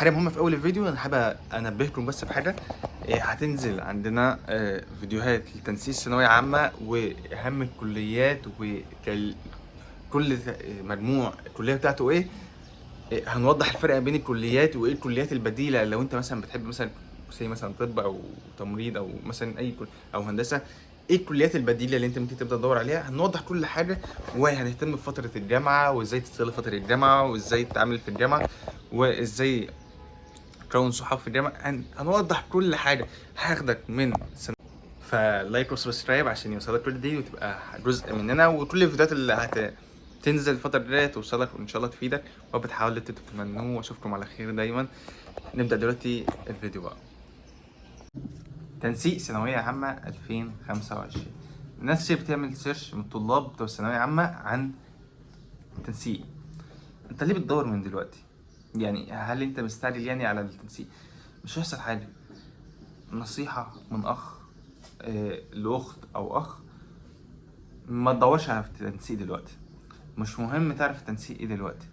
حاجة مهمة في اول الفيديو، انا حابب انبهكم بس بحاجه. هتنزل عندنا فيديوهات لتنسيق ثانوية عامة واهم الكليات وكل مجموع الكلية بتاعته ايه. هنوضح الفرق بين الكليات وايه الكليات البديلة لو انت مثلا بتحب مثلا زي مثلا طب او تمريض او مثلا اي او هندسة، ايه الكليات البديلة اللي انت ممكن تبدا تدور عليها. هنوضح كل حاجة، وهنهتم بفترة الجامعة وازاي تستغل فترة الجامعة وازاي تتعامل في الجامعة وازاي تكون صحاب في الجامعة. هنوضح كل حاجة. هاخدك من سنة. ف like و subscribe عشان يوصلك كل دي وتبقى جزء مننا، وكل الفيديوهات اللي هتنزل الفترة الجاية توصلك وان شاء الله تفيدك وبتحاول اللي انتوا تتمنوه، واشوفكم على خير دايما. نبدا دلوقتي الفيديو بقى. تنسيق ثانوية عامة 2025. ناس كتير بتعمل search من الطلاب بتوع الثانوية عامة عن تنسيق. انت ليه بتدور من دلوقتي؟ يعني هل انت مستعجل يعني على التنسيق؟ مش هيحصل حاجة. نصيحة من اخ لاخت او اخ، ما تدورش على التنسيق دلوقتي. مش مهم تعرف التنسيق ايه دلوقتي،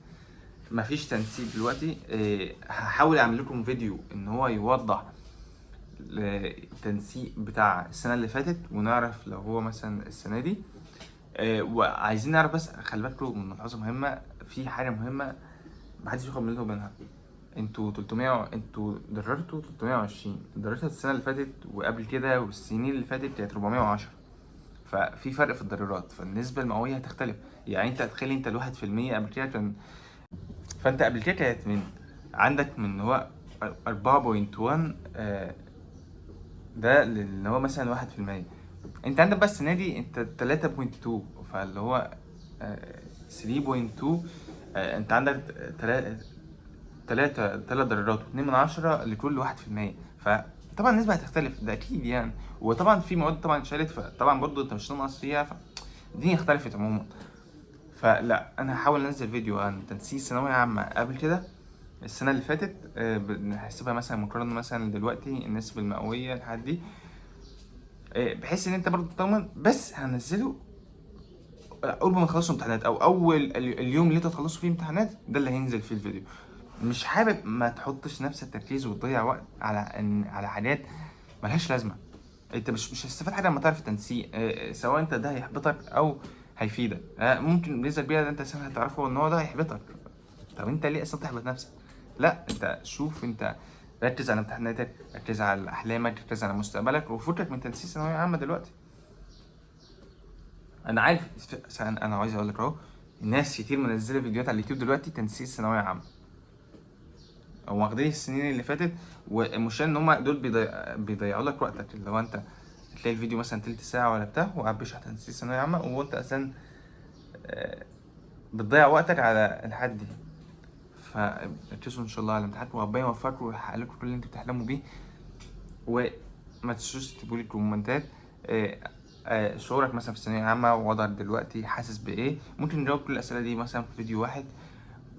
مفيش تنسيق دلوقتي. هحاول اعمل لكم فيديو ان هو يوضح التنسيق بتاع السنة اللي فاتت، ونعرف لو هو مثلا السنة دي. وعايزين نعرف، بس خلي بالكم من ملاحظة مهمة، في حاجة مهمة محدش ياخد باله منها. انتوا 300، انتوا دررتوا 320، دررتوا السنة اللي فاتت وقبل كده والسنين اللي فاتت كانت 410، ففي فرق في الضرورات، فالنسبة المئوية هتختلف. يعني انت تخيل انت 1% قبل كده كان، فانت قبل كده كانت من عندك من هو 4.1، ده اللي هو مثلا 1%. انت عندك بس السنة دي انت 3.2، فاللي هو 3.2، انت عندك تلات ضرورات واتنين من عشرة لكل 1%. فطبعا النسبة هتختلف ده أكيد يعني. وطبعا في مواد طبعا اتشالت، فطبعا برضو انت مش هتنقص فيها، فالدنيا اختلفت عموما. فلا، انا هحاول انزل فيديو عن تنسيق ثانوية عامة قبل كده السنة اللي فاتت، بنحسبها مثلا مقارنة مثلا دلوقتي النسبة المئوية لحد دي، بحيث ان انت برضو تطمن. بس هنزله اول ما تخلصوا امتحانات، او اول اليوم اللي انت تخلصوا فيه امتحانات، ده اللي هينزل فيه الفيديو. مش حابب ما تحطش نفس التركيز وتضيع وقت على حاجات ملهاش لازمه. انت مش هتستفاد حاجة لما تعرف التنسيق، سواء انت ده هيحبطك او هيفيدك. ممكن بنسبة كبيرة ده انت اساسا هتعرفه ان هو ده هيحبطك. طب انت ليه اصلا تحبط نفسك؟ لا، انت شوف، انت ركز على امتحاناتك، ركز على احلامك، ركز على مستقبلك، وفكك من تنسيق ثانوية عامة دلوقتي. انا عارف، انا عايز اقول لك اهو، الناس كتير منزله فيديوهات على اليوتيوب دلوقتي تنسيق ثانوية عامة، او واخدين السنين اللي فاتت، والمشكلة ان هم دول بيضيعوا لك وقتك. اللي هو انت تلاقي الفيديو مثلا تلت ساعة ولا بتاع، وقاعد بيشرح تنسيق ثانوية عامة، وانت اصلا بتضيع وقتك على الحد دي. فركزوا ان شاء الله على الامتحانات، وربنا يوفقكم ويحقق لكم كل اللي انتوا بتحلموا بيه. وما تنسوش تكتبوا لي كومنتات، شعورك مثلا في الثانوية العامة، ووضعك دلوقتي حاسس بإيه. ممكن نجاوب كل الأسئلة دي مثلا في فيديو واحد.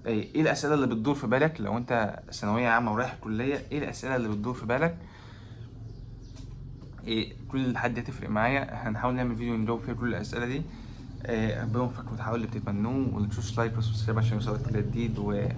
إيه الأسئلة اللي بتدور في بالك لو أنت ثانوية عامة ورايح الكلية؟ إيه الأسئلة اللي بتدور في بالك؟ كل الحاجات دي هتفرق معايا. هنحاول نعمل فيديو نجاوب فيه كل الأسئلة دي. ربنا يوفقكم وتحاولوا اللي بتتمنوه، وما تنسوش like و subscribe عشان يوصلك كل جديد. وباي.